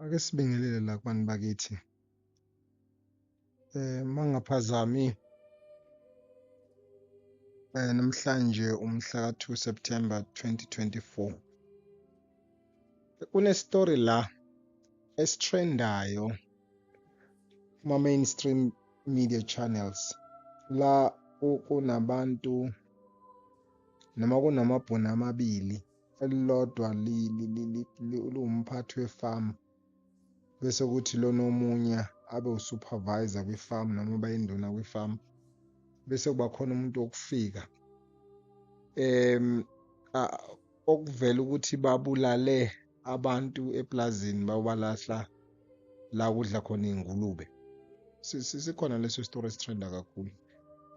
Ake sibingelele la kubantu bakithi. Mangingaphazami namhlanje umhla ka-2 September 2024. Kune-story la esitrendayo kuma-mainstream media channels la kunabantu noma kunamabhunu amabili, elilodwa liwumphathi wefamu bese kuthi lona omunye abe u-supervisor kwifamu noma abe yinduna kwifamu, bese kuba khona umuntu wokufika okuvela ukuthi babulale abantu epulazini bayobalahla la kudla khona iy'ngulube. Sikhona leso sitori esitrenda kakhulu.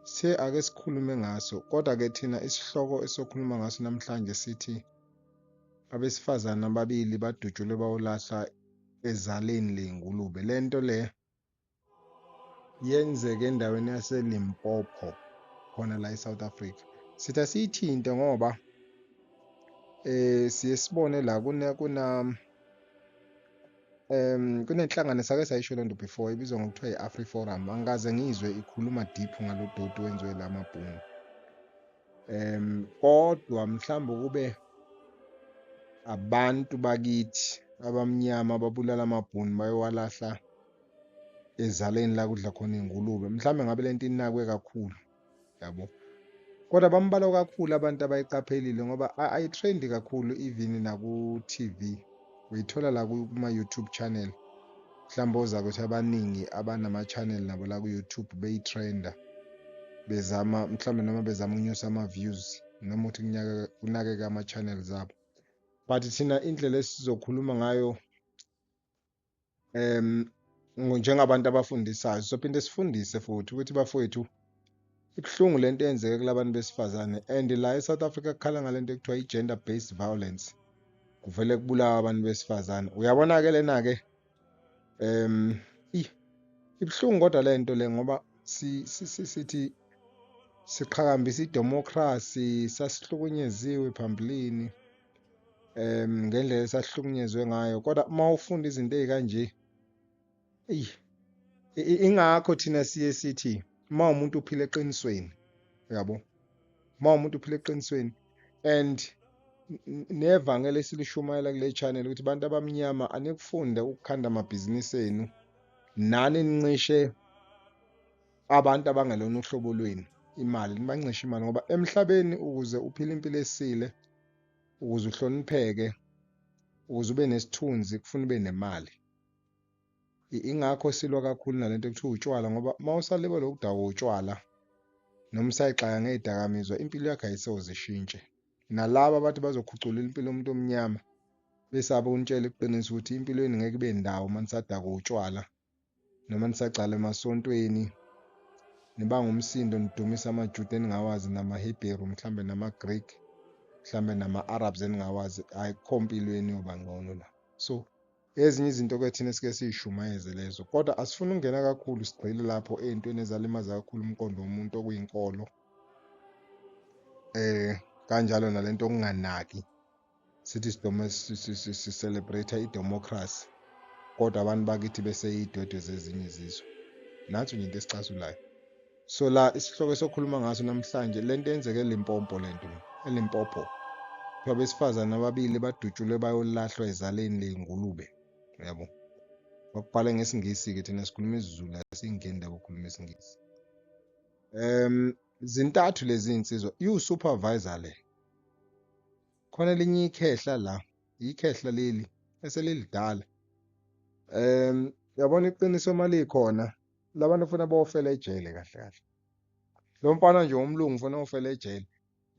Sithe ake sikhulume ngaso, kodwa-ke thina isihloko esizokhuluma ngaso namhlanje sithi abesifazane ababili badutshulwe bayolahla ezaleni ley'ngulube. Le nto le yenzeke endaweni yaseLimpopo khona la eSouth Africa. Sithi asiyithinte ngoba siye sibone la kunenhlangano esake sayisho lento before ebizwa ngokuthiwa i-AfriForum. Angikaze ngizwe ikhuluma deep ngalo doti wenziwe la mabhunu. Kodwa mhlawumbe kube abantu bakithi abamnyama ababulala amabhunu bayowalahla ezaleni la kudla khona iy'ngulube, mhlawumbe ngabe lento inakwe kakhulu, yabo. Kodwa bambalwa kakhulu abantu abayiqaphelile ngoba ayithrendi kakhulu even naku-TV, uyithola la kuma-YouTube channel. Mhlawumbe ozakwethu abaningi abanama-channel nabo la ku-YouTube beyitrenda, bezama mhlawumbe noma bezama ukunyusa ama-views noma ukuthi kunakeke ama-channels abo. But thina indlela esizokhuluma ngayo njengabantu abafundisayo, sizophinde sifundise futhi ukuthi bafowethu ibuhlungu lento eyenzeke kulabantu besifazane, and la eSouth Africa kukhala ngalento ekuthiwa i-gender based violence, kuvele kubulawa abantu besifazane. Uyabona-ke lena-ke ibuhlungu kodwa lento le, ngoba sithi siqhakambisa idemocracy, sasihlukunyeziwe phambilini ngendlela esahlukunyezwe ngayo, kodwa uma ufunda izinto ey'kanje, eyi ingakho thina siye sithi uma umuntu uphila eqinisweni, uyabo, uma umuntu uphila eqinisweni, and nevangeli esilishumayela kule channel ukuthi abantu abamnyama anikufunde ukukhanda amabhizinisi enu, nani nincishe abantu abangelona uhlobo lwenu imali, nibancishe imali, ngoba emhlabeni ukuze uphile impilo esile, ukuze uhlonipheke, ukuze ube nesithunzi, kufuna ube nemali. Ingakho silwa kakhulu nalento ekuthiwa utshwala, ngoba uma usalibele ukudakwa utshwala noma usayixaka ngey'dakamizwa, impilo yakho ayisoze ishintshe. Nalaba abathi bazokhucula impilo yomuntu omnyama besaba ukunitshela iqiniso ukuthi impilo yenu ngeke ibe ndawo uma nisadakwa utshwala noma nisagcala emasontweni, nibanga umsindo, nidumisa amaJuda eningawazi namaHebheru, mhlambe nama-Greek, mhlambe nama-Arabs eningawazi, ayikho mpilo yenu iyoba ngcono la. So ezinye izinto-ke thina esike siyishumayeze lezo, kodwa asifuni ukungena kakhulu, sigxile lapho ey'ntweni ezalimaza kakhulu umqondo womuntu okuyinkolo, kanjalo nalento okunganaki. Sithi si-celebrate i-democracy, kodwa abantu bakithi beseyidwedwe zezinye izizwe. Nansi nje into esicasulayo. So la isihloko esokhuluma ngaso namhlanje, lento eyenzeke eLimpopo, lento eLimpopo, kuthiwa abesifazane ababili badutshulwe bayolahlwa ezaleni ley'ngulube, uyabo. Bakubhale ngesiNgisi-ke, thina sikhuluma isiZulu, asingeni indaba yokukhuluma isiNgisi. Zintathu lezi iy'nsizwa, iwu-supervisor le. Khona elinye ikhehla la, ikhehla leli eselilidala. Uyabona iqiniso uma likhona, labantu ufuna bawofela ejele kahle kahle. Lo mfana nje womlungu ufuna ofela ejele.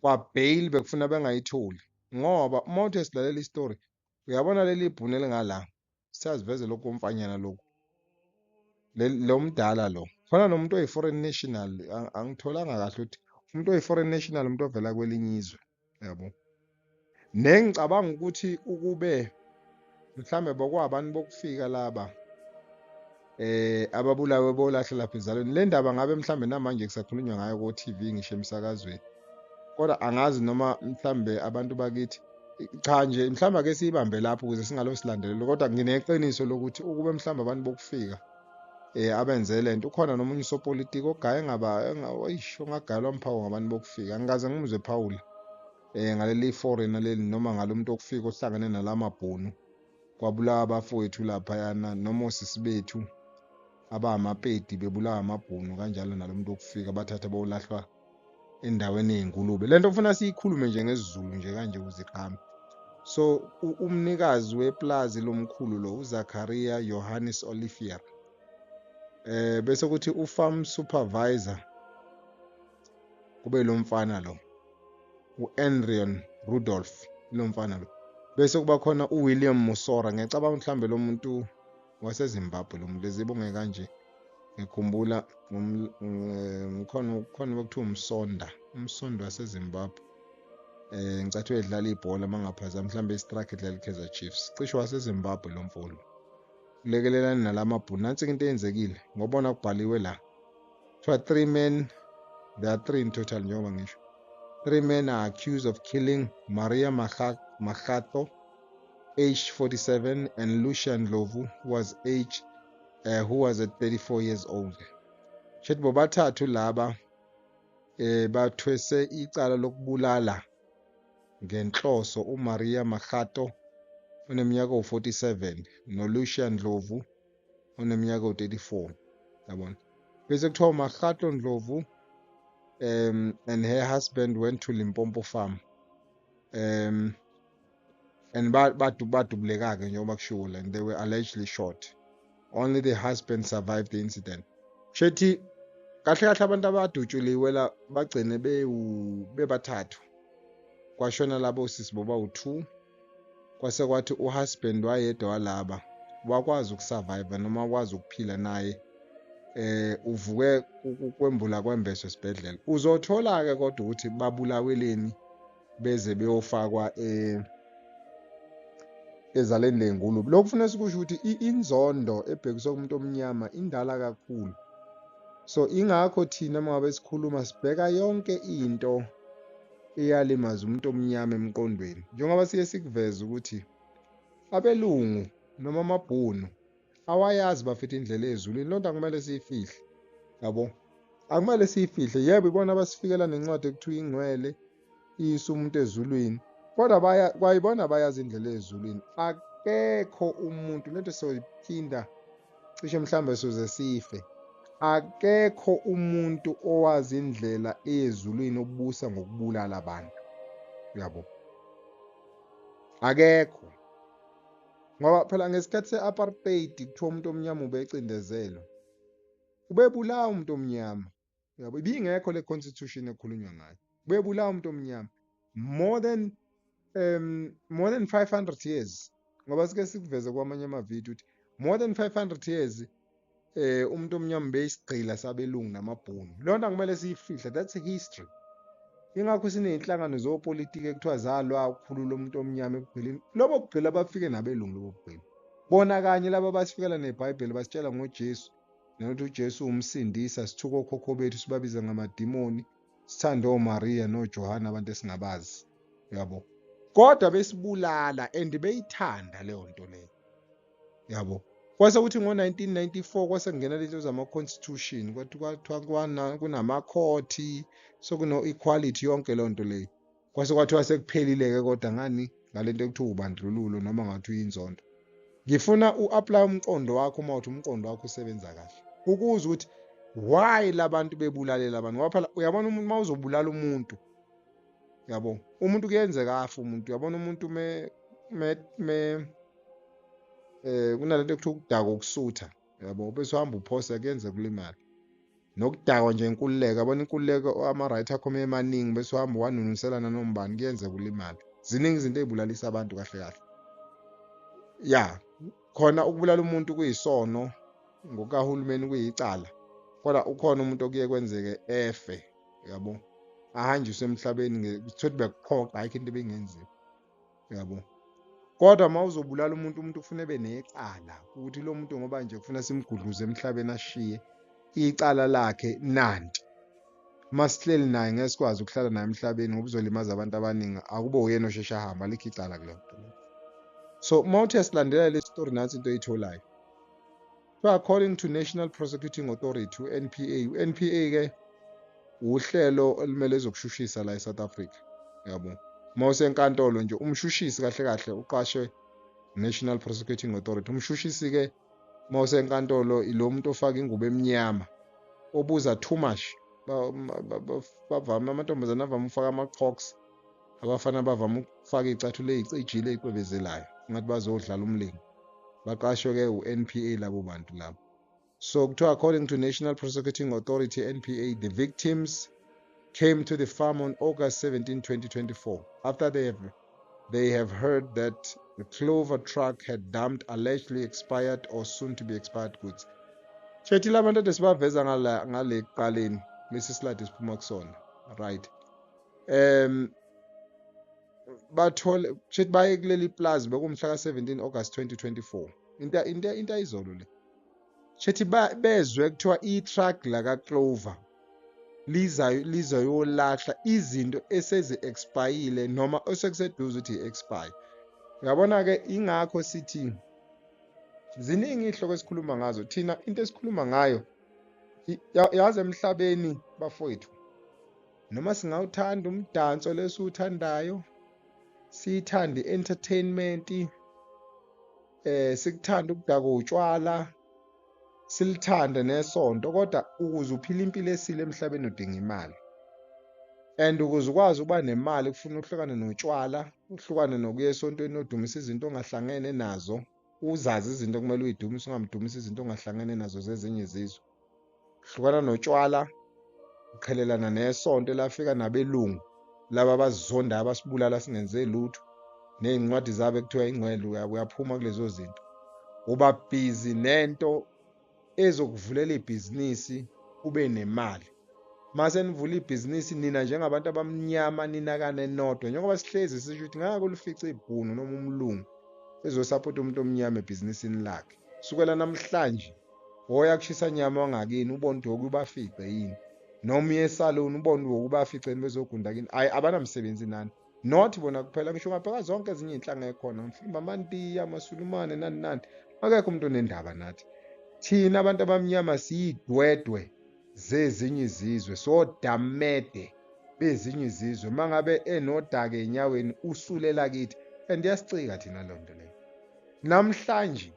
Kwa-bail bekufuna bengayitholi, ngoba uma uthi silalela isitori, uyabona leli bhunu elingala, siyaziveze lokhu komfanyana lokhu. Lo mdala lo, khona nomuntu oyi-foreign national, angitholanga kahle ukuthi umuntu oyi-foreign national umuntu ovela kwelinye izwe, yabo. Nengicabanga ukuthi ukube mhlambe bokwabantu bokufika laba ababulawe bolahla lapha ezalweni, le ndaba ngabe mhlambe namanje kusakhulunywa ngayo ko-TV ngisho emsakazweni, kodwa angazi noma mhlambe abantu bakithi Cha nje mhlawumbe ake siyibambe lapho ukuze singalo silandelele, kodwa ngineqiniso lokuthi ukube mhlawumbe abantu bokufika abenze lento, ukhona nomunye usopolitiki ogaye engaba eish, ongagayelwa umphako ngabantu bokufika. Angikaze ngimuzwe ephawula ngaleli foreigner leli noma ngalo muntu okufika ohlangene nalamabhunu kwabulawa abafowethu laphayana noma osisi bethu abamapedi bebulawa amabhunu kanjalo nalo muntu okufika bathatha bolahlwa endaweni ey'ngulube. Le nto kufuna siyikhulume nje ngesiZulu nje kanje ukuze iqhame. So umnikazi weplazi lomkhulu lo uZakaria Johannes Olivier, bese kuthi u-farm supervisor kube lo mfana lo u-Andrian Rudolph, lo mfana lo. Bese kuba khona uWilliam Musora, ngiyacabanga mhlambe lo muntu waseZimbabwe lo muntu, lezibonge kanje ngikhumbula khona khona bekuthiwa uMsonda, uMsonda waseZimbabwe. Ngicathi uyedlala ibhola mangaphazami, mhlambe i-striker edlala i-Kaizer Chiefs, cishe waseZimbabwe lo mfo lo. Kulekelelani nalamabhunu. Nansi into eyenzekile ngobona kubhaliwe la, kuthiwa three men, there are three in total njengoba ngisho, three men are accused of killing Maria Makgato, aged 47, and Lucia Ndlovu, who was at 34 years old. Shethi bobathathu laba bathwese icala lokubulala ngenhloso uMaria Makgato oneminyaka ewu-47 noLucia Ndlovu oneminyaka ewu-34, yabona. Bese kuthiwa uMakgato Ndlovu and her husband went to Limpopo farm and badubuleka-ke njengoba kushiwo la, and they were allegedly shot. Only the husband survived the incident. Shethi kahle kahle abantu abadutshuliwe la bagcine bebathathu, kwashona labo sisi boba u-2, kwase kwathi u-husband wayedwa walaba wakwazi uku-survive noma wakwazi ukuphila naye, uvuke kwembula kwembeso esibhedlela. Uzothola-ke kodwa ukuthi babulaweleni beze beyofakwa ezaleni ley'ngulube. Lokhu kufuneka sikusho ukuthi inzondo ebhekiswe kumuntu omnyama indala kakhulu. So ingakho thina uma ngabe sikhuluma sibheka yonke into eyalimaza umuntu omnyama emqondweni. Njengoba siye sikuveze ukuthi abelungu noma amabhunu awayazi bafethu indlela ezulwini, lonto akumele siyifihle, yabo, akumele siyifihle. Yebo, ibona abasifikela nencwadi ekuthiwa ingcwele iyisa umuntu ezulwini, kodwa kwayibona bayazi indlela ezulwini. Akekho umuntu, lento soyiphinda cishe mhlambe soze sife, akekho umuntu owazi indlela ezulwini obusa ngokubulala abantu, uyabo, akekho. Ngoba phela ngesikhathi se-apartheid kuthiwa umuntu omnyama ubecindezelwe, ubebulawa umuntu omnyama, uyabo, ibingekho le constitution ekhulunywa ngayo, ubebulawa umuntu omnyama more than 500 years. Ngoba sike sikuveze kwamanye amavidiyo ukuthi more than 500 years umuntu omnyama beyisigqila sabelungu namabhunu. Leyo nto akumele siyifihle, that's history. Ingakho siney'nhlangano zopolitiki ekuthiwa zalwa ukukhulula umuntu omnyama ebugqilini. Lobo bugqila bafike nabelungu, lobo bugqila bona kanye laba basifikela neBhayibheli, basitshela ngoJesu nokuthi uJesu umsindisa, sithuka okhokho bethu sibabiza ngamadimoni, sithande oMaria noJohane abantu esingabazi, yabo. Kodwa besibulala and beyithanda leyo nto leyo, yabo. Kwase kuthi ngo-1994 kwase kungena lento zama-constitution, kwathiwa kunamakhothi, sekuno-equality, yonke leyo nto leyo. Kwase kwathiwa sekuphelile-ke kodwa ngani ngalento ekuthiwa ubandlululo noma ngathi uyinzondo. Ngifuna u-apply umqondo wakho uma uthi umqondo wakho usebenza kahle, ukuze ukuthi why labantu bebulalela abantu. Ngoba phela uyabona umuntu uma uzobulala umuntu, yabo, umuntu kuyenzeka afe umuntu, uyabona umuntu me me me kunalento ekuthiwa ukudakwa ukusutha, yabo, bese uhamba uphosa, kuyenzeka ulimale. Nokudakwa nje inkululeko, yabona inkululeko ama-right akho emaningi, bese uhamba wanunusela nanoma ubani, kuyenzeka ulimale. Ziningi izinto ey'bulalisa abantu kahle kahle. Ya, khona ukubulala umuntu kuyisono ngokukahulumeni, kuyicala, kodwa ukhona umuntu okuye kwenzeke efe, yabo, ahanjiswe emhlabeni kuthiwa bekuphoqa, ayikho into ebingenziwa, yabo. Kodwa uma uzobulala umuntu, umuntu kufuna ebe necala ukuthi lo muntu ngoba nje kufuna simgudluze emhlabeni ashiye icala lakhe nanti. Uma sihleli naye ngeke sikwazi ukuhlala naye emhlabeni ngoba uzolimaza abantu abaningi, akube uyena osheshe ahamba, alikho icala kuleyo nto leyo. So uma uthi silandela le story, nansi into oyitholayo. So according to National Prosecuting Authority, u-NPA, u-NPA-ke uhlelo olumele ezokushushisa la e-South Africa, yabo. Uma usenkantolo nje umshushisi kahle kahle uqashwe National Prosecuting Authority. Umshushisi-ke uma usenkantolo ilo muntu ofaka ingubo emnyama obuza too much. Bavame amantombazane avame ukufaka ama-crocs, abafana bavame ukufaka iy'cathulo ey'cijile ey'cwebezelayo ngathi bazodlala umlingo. Baqashwe-ke u-NPA labo bantu labo. So kuthiwa according to National Prosecuting Authority, NPA, the victims came to the farm on August 17, 2024 after they have heard that the Clover truck had dumped allegedly expired or soon to be expired goods. Tshethi labantu ade sibaveza ngale kuqaleni lesi slide esiphuma kusona, right? Bathole tshethi baye kuleli plaza bekumhla ka-17 August 2024, into ayizolo le. Tshethi bezwe kuthiwa i-truck la ka-Clover liza lizoyolahla izinto esezi-expire noma osekuseduze ukuthi i-expire. Uyabona-ke, ingakho sithi ziningi iy'hloko esikhuluma ngazo thina. Into esikhuluma ngayo, yazi, emhlabeni bafowethu, noma singawuthanda umdanso lesiwuthandayo, siyithande i-entertainment, sikuthanda ukudaka utshwala, silithande nesonto, kodwa ukuze uphile impilo esile emhlabeni udinga imali. And ukuze ukwazi ukuba nemali kufuna uhlukane notshwala, uhlukane nokuya esontweni odumisa izinto ongahlangene nazo, uzazi izinto okumele uyidumise, ungamdumisi izinto ongahlangene nazo zezinye izizwe. Hlukana notshwala, uqhelelana nesonto elafika nabelungu laba abazizondayo, abasibulala singenze lutho, ney'ncwadi zabo ekuthiwa ingcwele. Uyaphuma kulezo zinto, uba busy nento ezokuvulela ibhizinisi, ube nemali. Mase nivula ibhizinisi nina njengabantu abamnyama ninakane nodwa, njengoba sihlezi sisho ukuthi ngeke ulifice ibhunu noma umlungu ezosapota umuntu omnyama ebhizinisini lakhe. Sukela namhlanje woya kushisa nyama wangakini, ubone ukuthi woke ubafice yini, noma uye esaluni ubone ukuthi woke ubafice yini bezogunda kini. Hhayi, abanamsebenzi nani, not bona kuphela, ngisho ungabheka zonke ezinye iy'nhlanga ey'khona, mhlawumbe amaNdiya, amaSulumane, nani nani, akekho umuntu onendaba nathi. Thina abantu abamnyama siyidwedwe zezinye izizwe, sodamede bezinye izizwe. Uma ngabe enodaka ey'nyaweni usulela kithi, and iyasicika thina leyo nto leyo. Namhlanje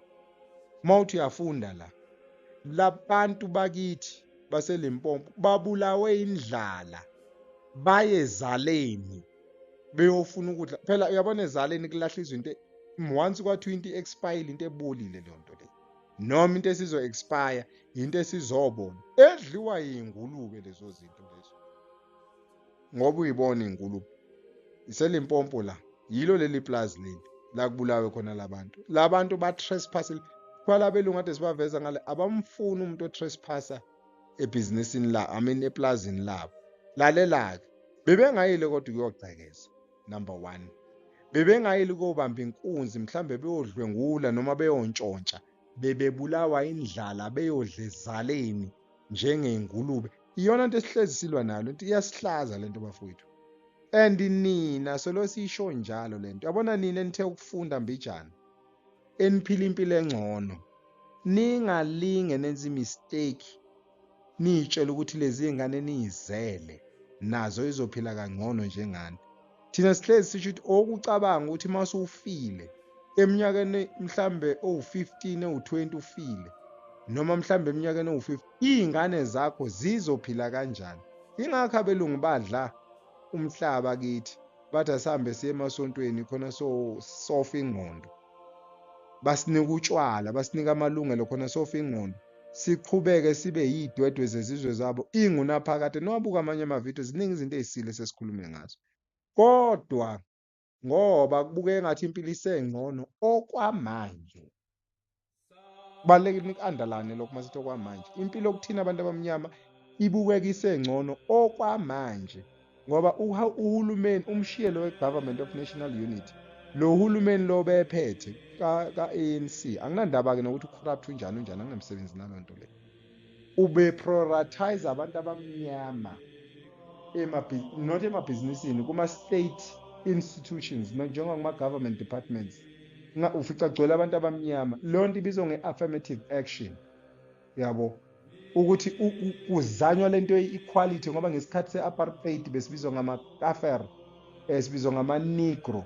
uma uthi uyafunda la, labantu bakithi baseLimpopo babulawe indlala, baye ezaleni beyofuna ukudla. Phela uyabona, ezaleni kulahla izinto. Once kwathiwa into i-expire, into ebolile leyo nto leyo, noma into esizo-expire, into esizobona edliwa yiy'ngulube lezo zinto lezo, ngoba uyibona iy'ngulube iseLimpopo la. Yilo leli plazi leli la kubulawe khona labantu. Labantu ba-trespass kuthiwa labelungu kade sibaveza ngale abamfuni umuntu o-trespassa ebhizinisini la, I mean eplazini labo. Lalela-ke, bebengayile kodwa ukuyogcekeza, number one, bebengayile ukuyobamba inkunzi, mhlambe beyodlwengula noma beyontshontsha. Bebebulawa indlala, beyodla ezaleni njengey'ngulube. Iyona nto esihlezi silwa nayo lento, iyasihlaza lento bafowethu. And nina solo siyisho njalo lento, yabona nina enithe ukufunda mbijana, eniphila impilo engcono, ningalinge nenze imistake niyitshela ukuthi lezi ngane niyizele nazo izophila kangcono njengani. Thina sihlezi sisho ukuthi okucabanga ukuthi uma usufile eminyakeni mhlambe owu-15, ewu-20 ufile, noma mhlambe eminyakeni ewu-50, iy'ngane zakho zizophila kanjani? Ingakho abelungu badla umhlaba kithi, bathi asihambe siye emasontweni khona sofa ingqondo, basinika utshwala, basinika amalungelo khona sofa ingqondo, siqhubeke sibe yiy'dwedwe zezizwe zabo ingunaphakade. Niwabuka amanye amavidiyo, ziningi izinto ey'sile sesikhulume ngazo, kodwa ngoba kubukeka engathi impilo isengcono okwamanje. Kubalulekile niku-underline lokhu masithi okwamanje. Impilo kuthina abantu abamnyama ibukeka isengcono okwamanje, ngoba uhulumeni umshiyelo we-Government of National Unity, lo hulumeni lo bephethe ka-ANC, anginandaba-ke nokuthi u-corrupt unjani unjani, anginamsebenzi naloo nto leyo, ube-prioritize abantu abamnyama. Not emabhizinisini, kuma-state institutions, njengakuma-government departments, ufica kugcwele abantu abamnyama. Leyo nto ibizwa nge-affirmative action, yabo, ukuthi kuzanywa lento ye-equality, ngoba ngesikhathi se-apartheid besibizwa ngama-kaffir, sibizwa ngama-negro,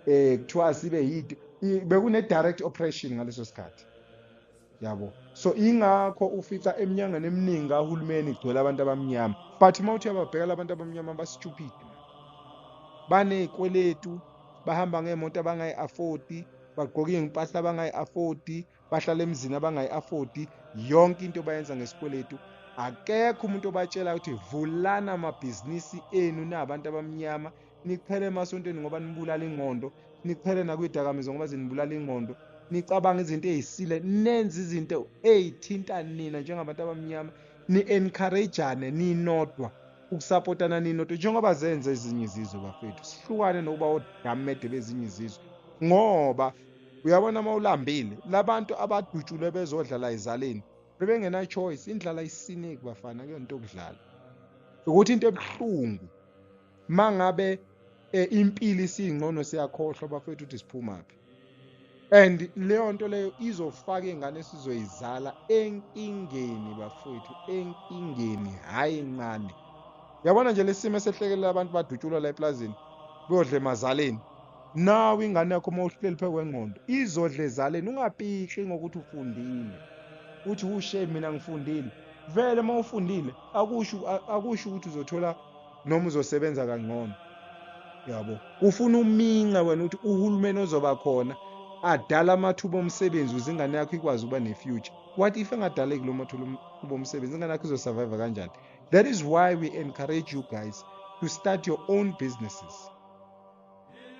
kuthiwa sibe yinto, bekune-direct oppression ngaleso sikhathi, yabo. So ingakho ufica eminyangweni eminingi kahulumeni igcwele abantu abamnyama. But uma uthi uyababheka abantu abamnyama, ba-stupid, baney'kweletu, bahamba ngey'moto abangayi-afford, bagqoka iy'mpahla abangayi-afford, bahlala emzini abangayi-afford, yonke into bayenza ngesikweletu. Akekho umuntu obatshela ukuthi vulana amabhizinisi enu nabantu abamnyama, niqhele emasontweni ngoba nibulala ingqondo, niqhele nakuy'dakamizwa ngoba zinibulala ingqondo, nicabanga izinto ey'sile, nenze izinto ey'thinta nina njengabantu abamnyama, ni-encourage-ane ninodwa, ukusapotana ninodwa njengoba zenza ezinye izizwe bafethu. Sihlukane nokuba odamede bezinye izizwe, ngoba uyabona uma ulambile, labantu abadutshulwe bezodlala ezaleni bebengena choice, indlala ayisineki bafana, kuyona into yokudlala. Ukuthi into ebuhlungu mangabe impilo isingcono, siyakhohlwa bafethu ukuthi siphumaphi. And leyo nto leyo izofaka iy'ngane esizoyizala enkingeni bafowethu, enkingeni, hhayi encane. Uyabona nje lesi simo esehlekelela abantu badutshulwa la eplazini, beyodla emazaleni. Nawe ingane yakho uma uhleli phezu kwengqondo izodla ezaleni. Ungapixi ngokuthi ufundile, uthi ushe mina ngifundile. Vele uma ufundile akusho ukuthi uzothola noma uzosebenza kangcono, yabo. Ufuna uminca wena ukuthi uhulumeni ozoba khona adala amathuba omsebenzi ukuze ingane yakho ikwazi ukuba ne-future. What if engadaleki lo mathuba omsebenzi, ingane yakho izosurvive kanjani? That is why we encourage you guys to start your own businesses.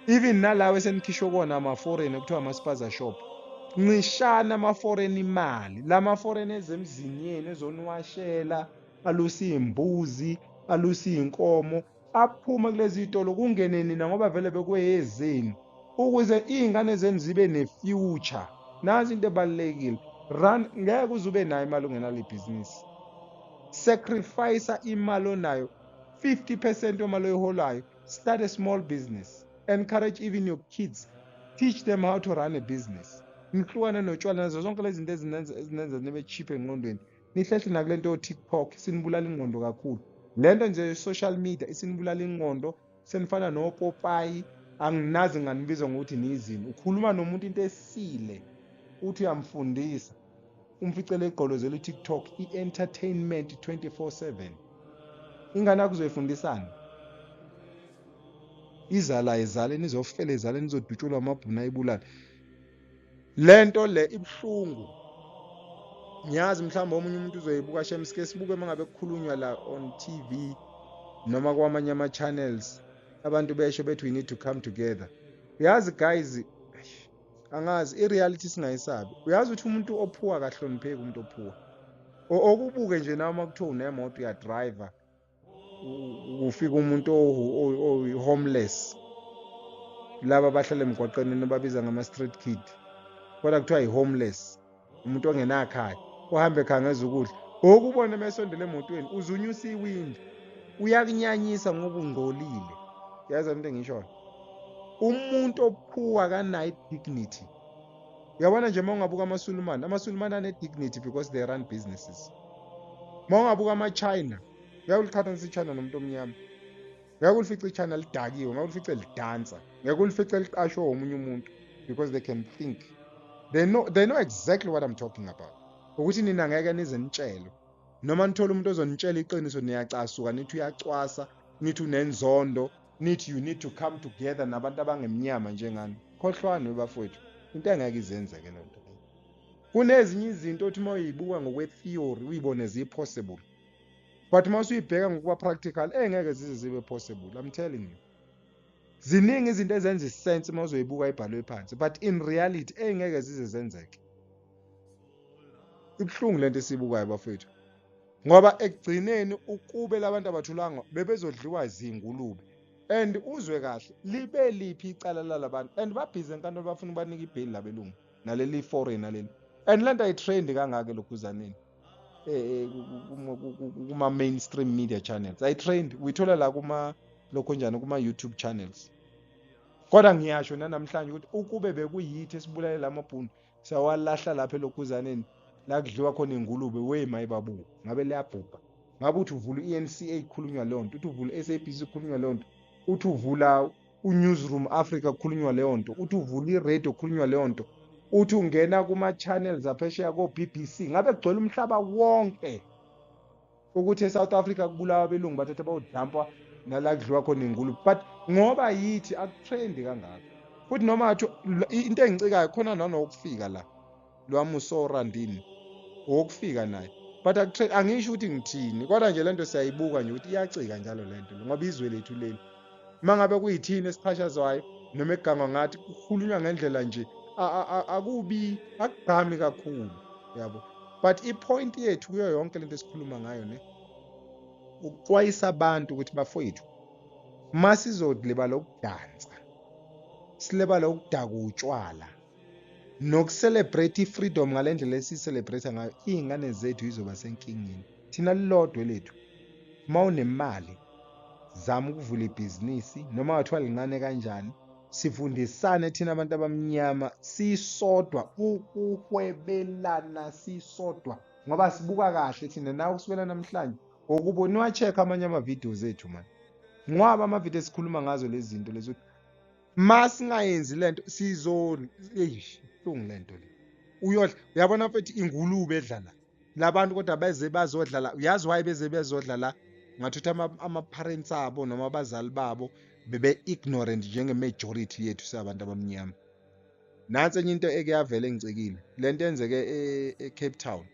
Even nalawo esenikhishwe kona ama-foreign ekuthiwa ama-spaza shop, ncishana ama-foreign imali. Lama-foreign ezemzini yenu ezoniwashela, alusa iy'mbuzi, alusa iy'nkomo, aphume kulezi y'tolo kungene nina, ngoba vele bekuyezenu, ukuze iy'ngane zenu zibe ne-future. Nansi into ebalulekile, run ngeke uze ube nayo imali ungenalo ibhizinisi. Sacrifice imali onayo, 50% wemali oyiholayo, start a small business. Encourage even your kids, teach them how to run a business. Nihlukane notshwala nazo zonke lezi zinto ezinenza nibe cheap engqondweni. Nihlehle nakule nto yo-TikTok, isinibulala ingqondo kakhulu le nto nje. Social media isinibulala ingqondo, senifana nopopayi. Anginazi nganibiza ngokuthi niyizini. Ukhuluma nomuntu into esile, uthi uyamfundisa, umficele egqolozela i-TikTok, i-entertainment 24/7. Ingane yakho uzoyifundisani? Izala ezaleni, izofela ezaleni, izodutshulwa amabhunu ayibulale. Le nto le ibuhlungu. Ngiyazi mhlawumbe omunye umuntu uzoyibuka, shem, sike sibuke uma ngabe kukhulunywa la on TV noma kwamanye ama-channels, abantu besho bethi we need to come together. Uyazi guys, angazi, i-reality singayisabi. Uyazi ukuthi umuntu o-poor akahlonipheki. Umuntu o-poor, okubuke nje nawe uma kuthiwa unemoto, uyadrayiva, kufika umuntu oyi-homeless, laba abahlala emgwaqeni nibabiza ngama-street kid, kodwa kuthiwa i-homeless, umuntu ongenakhaya, ohambe ekhangeza ukudla. Okubona uma esondela emotweni, uzunyusa iwindi, uyakunyanyisa ngoba ungcolile. Yazi into engishoyo, umuntu o-poor akanayo i-dignity. Uyabona nje, uma ungabuka amaSulumane, amaSulumane ane-dignity because they run businesses. Uma ungabuka ama-China, ngeke uliqhathanisa i-China nomuntu omnyama. Ngeke ulifice i-China lidakiwe, ngeke ulifice lidansa, ngeke ulifice liqashwe omunye umuntu, because they can think, they know exactly what I'm talking about, ukuthi nina ngeke nize nitshelwe, noma nithole umuntu ozonitshela iqiniso, niyacasuka, nithi uyacwasa, nithi unenzondo, nithi you need to come together nabantu abangemnyama njengani. Khohlwani bafowethu, into engeke izenzeke leyo nto leyo. Kunezinye izinto othi uma uyibuka ngokwe-theory uyibone ziyi-possible, but uma usuyibheka ngokuba practical, engeke zize zibe possible. I'm telling you, ziningi izinto ezenza i-sense uma uzoyibuka ibhalwe phansi, but in reality engeke zize zenzeke. Ibuhlungu lento esiyibukayo bafowethu, ngoba ekugcineni ukube labantu abathulanga bebezodliwa zingulube. And uzwe kahle, libe liphi icala lalabantu? And babhizi enkantolo, bafuna ukubanika ibheli labelungu naleli foreign naleli, and lento ayi-trend kangaka elokhuzaneni. kuma-mainstream media channels. Ayi-trend, uyithola la kuma lokhonjani kuma-YouTube channels. Kodwa ngiyasho nanamhlanje ukuthi ukube bekuyithi esibulale lamabhunu sawalahla lapha elokhuzaneni la kudliwa khona ingulube, we mayibabu ngabe liyabhubha. Ngabe uthi uvula i-eNCA kukhulunywa leyo nto, uthi uvula i-SABC kukhulunywa leyo nto, uthi uvula uNewsroom Africa kukhulunywa leyo nto, uthi uvula i-radio kukhulunywa leyo nto, uthi ungena kuma-channels aphesheya ko-BBC, ngabe kugcwele umhlaba wonke ukuthi eSouth Africa kubulawa abelungu bathatha bawudampa nala kudliwa khona ingulube. But ngoba yithi akutrendi kangako. Futhi noma athi into engicikayo khona nanokufika la lwamusorandini owokufika naye, but akutrend. Angisho ukuthi ngithini, kodwa nje lento siyayibuka nje ukuthi iyacika njalo lento, ngoba izwe lethu leli mangabe kuyithini esichashazwayo noma egangwa ngathi kukhulunywa ngendlela nje akubi akugqami kakhulu, yabo. But i-point yethu kuyo yonke lento esikhuluma ngayo ne ukuxwayisa abantu ukuthi bafowethu, masizolibala ukudansa, silibala ukudaka utshwala nokucelebrate i-freedom ngale ndlela esiyicelebrate ngayo, iy'ngane zethu izoba senkingeni. Thina lilodwa lethu, uma unemali zama ukuvula ibhizinisi noma ngathiwa lincane kanjani, sifundisane thina abantu abamnyama sisodwa ukuhwebelana sisodwa, ngoba sibuka kahle thina nawe kusukela namhlanje. Okubo niwa-check amanye ama-videos ethu man, ngoba ama-video esikhuluma ngazo lezi zinto lezi ukuthi masingayenzi lento sizo eish ibuhlungu lento le. Uyodla uyabona mfethu ingulube edla la labantu, kodwa beze bazodla la. Uyazi why beze bezodla la? Ngathi ukuthi ama-parents abo noma abazali babo bebe ignorant njenge-majority yethu singabantu abamnyama. Nansi enye into eke yavela engicikile, lento enzeke e-Cape Town,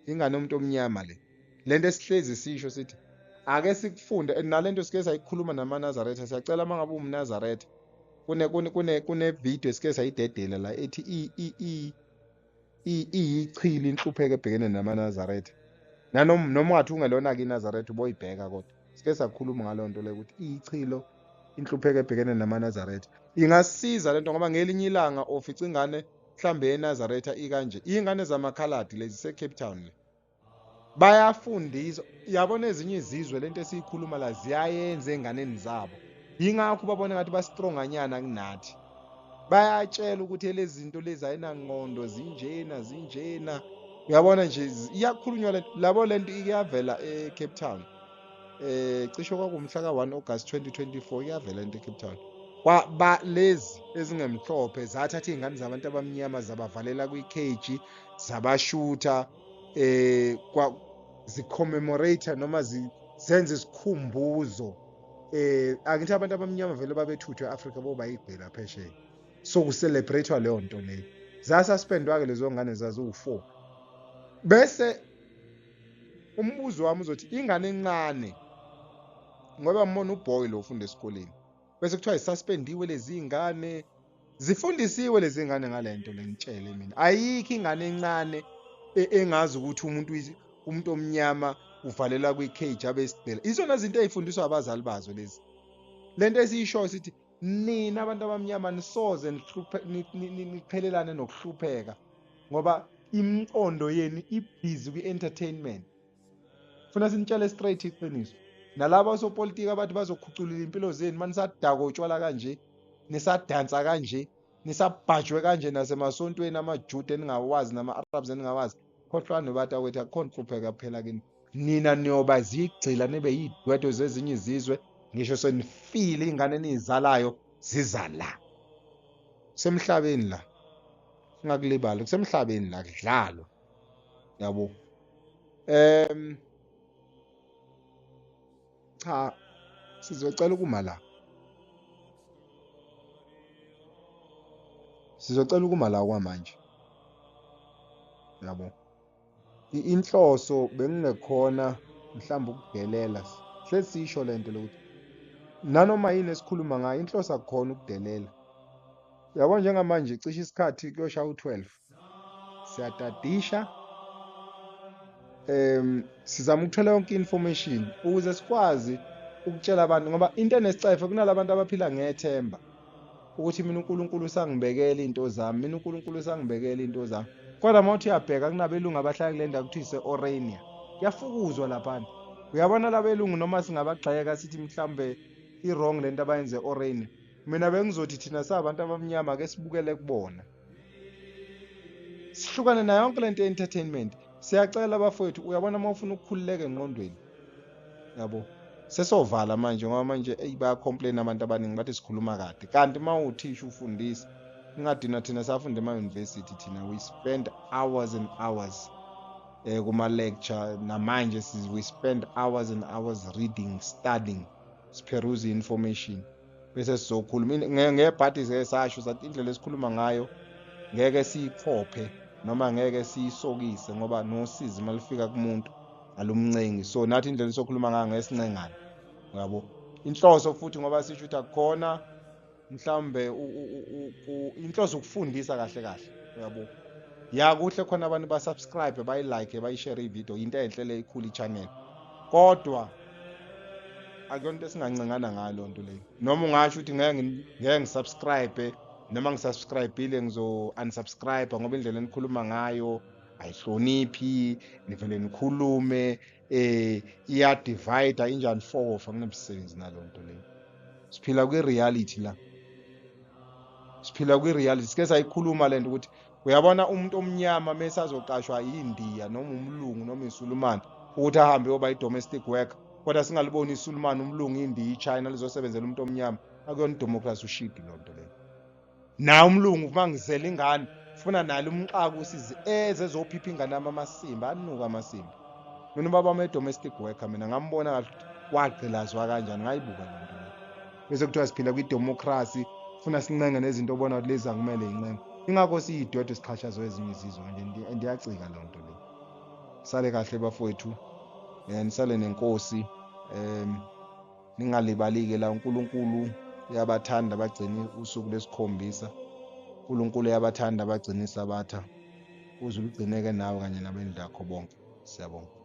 ingane yomuntu omnyama le. Lento esihlezi sisho sithi ake sikufunde, and nalento sike sayikhuluma namaNazaretha, siyacela uma ngabe uwumNazaretha, kune video esike sayidedela la ethi iyichili inhlupheko ebhekene namaNazaretha. Nanoma noma ungathi ungelona-ke iNazaretha uboyibheka, kodwa sike sakhuluma ngaleyo nto leyo ukuthi iyichilo inhlupheko ebhekene namaNazaretha. Ingasiza lento ngoba ngelinye ilanga ofica ingane mhlambe yeNazaretha ikanje, iy'ngane zamakhaladi lezi se-Cape Town le. Bayafundiswa, yabona ezinye izizwe lento esiyikhuluma la ziyayenza ey'nganeni zabo, yingakho ubabona ngathi ba-stronganyana kunathi. Bayatshela ukuthi lezi zinto lezi ayinangqondo, zinjena zinjena, uyabona nje iyakhulunywa lento labo. Lento iyavela e-Cape Town, cishe kwakuwumhla ka-1 August 2024, iyavela into e-Cape Town. Ba lezi ezingemhlophe zathatha iy'ngane zabantu abamnyama zabavalela kwi-cage, zabashutha, kwa zi-commemorate noma zenze isikhumbuzo. Angithi abantu abamnyama vele babethuthwe e-Afrika boba yigqila phesheya, so ku-celebrate-wa leyo nto leyo. Zasuspendwa-ke lezo ngane zaziwu-4. Bese umbuzo wami uzothi ingane encane, ngoba ngibona uboy lo ufunda esikoleni, bese kuthiwa zisuspendiwe lezi ngane, zifundisiwe lezi ngane ngale nto le. Ngitshele mina, ayikho ingane encane engazi ukuthi umuntu omnyama uvalelwa kwi-cage abe isigqila. Izona zinto ey'fundiswa abazali bazo lezi. Lento esiyishoyo sithi nina abantu abamnyama nisoze niqhelelane nokuhlupheka, ngoba imiqondo yenu ibhizi kwi-entertainment. Funa sinitshele straight iqiniso, nalaba osopolitiki abathi bazokhuculula impilo zenu, manisadakwa utshwala kanje, nisadansa kanje, nisabhajwe kanje nasemasontweni amaJuda eningawazi nama-Arabs eningawazi, khohlwani batakwethu, akukho nhlupheka kuphela kini. Nina niyoba zigcila nibe yiy'dwedwe zezinye izizwe, ngisho senifile iy'ngane eniy'zalayo ziza la. Kusemhlabeni la, ungakulibali, kusemhlabeni la kudlalwa, yabo. Cha, sizocela ukuma la, sizocela ukuma la okwamanje, yabo. Inhloso bengingekhona mhlawumbe ukudelela, hlezi siyisho lento lokuthi nanoma yini esikhuluma ngayo inhloso akukhona ukudelela, yabo. Njengamanje cishe isikhathi kuyoshaya u-12, siyatadisha, sizama ukuthola yonke information ukuze sikwazi ukutshela abantu, ngoba into enesicefe kunalabantu abaphila ngethemba ukuthi mina uNkulunkulu usangibekela iy'nto zami, mina uNkulunkulu usangibekela iy'nto zami, kodwa uma uthi uyabheka kunabelungu abahlala kule ndawo kuthiwa ise-Orania. Kuyafukuzwa laphana. Uyabona labelungu noma singabagxeka sithi mhlambe i-wrong lento abayenze Orania. Mina bengizothi thina sabantu abamnyama ake sibukele kubona. Sihlukane nayo yonke lento ye-entertainment. Siyacela bafowethu, uyabona uma ufuna ukukhululeka engqondweni. Yabo. Sesovala manje ngoba manje eyi baya-complain abantu abaningi bathi sikhuluma kade. Kanti uma uwuthisha ufundisa, ningadinwa thina safunda ema-university thina we spend hours and hours kuma-lecture. Namanje we spend hours and hours reading, studying, siperuse information. Bese sizokhuluma ngebhadi sike sasho sathi indlela esikhuluma ngayo ngeke siyiqophe noma ngeke siyisokise ngoba nosizi malifika kumuntu alumncengi. So nathi indlela esokhuluma ngayo ngeke sincengane. Yabo. Inhloso futhi ngoba sisho ukuthi akukhona mhlawumbe inhloso ukufundisa kahle kahle. Uyabo. Ya kuhle khona abantu ba-subscribe, bayi-like, bayishare ividiyo, into enhle le ikhula i-channel. Kodwa akuyona into esingancengana ngayo loo nto leyo. Noma ungasho ukuthi ngeke ngisubscribe noma ngisubscribe-ile ngizo-unsubscribe ngoba indlela enikhuluma ngayo ayihloniphi, nivele nikhulume, iya-divide injani four akunabusebenzi naloo nto leyo. Siphila kwi-reality la. Siphila kwi-reality. Sike sayikhuluma lento ukuthi uyabona umuntu omnyama mese azoqashwa yindiya noma umlungu noma isulumane ukuthi ahambe yoba i-domestic worker, kodwa singaliboni isulumane, umlungu, indiya, ichina lizosebenzela umuntu omnyama. Akuyona idemocracy, ushidi loo nto leyo. Na umlungu uma ngizela ingane funa nalo umxaka usizi eze ezophipha ingane yami amasimba, anuka amasimba. Mina ubaba wami e-domestic worker, mina ngambona kahle ukuthi wagqilazwa kanjani, ngayibuka loo nto leyo. Bese kuthiwa siphila kwi-democracy, funa sincenge nezinto obona ukuthi lezi akumele yincenge. Ingakho siyidwedwe sixhashazwe ezinye izizwe kanje, and iyacika loo nto leyo. Sale kahle bafowethu, nisale nenkosi, ningalibali-ke la uNkulunkulu uyabathanda abagcina usuku lesikhombisa. uNkulunkulu uyabathanda abagcina isabatha. Uze ulugcineke nawe kanye nabendlu yakho bonke. Siyabonga.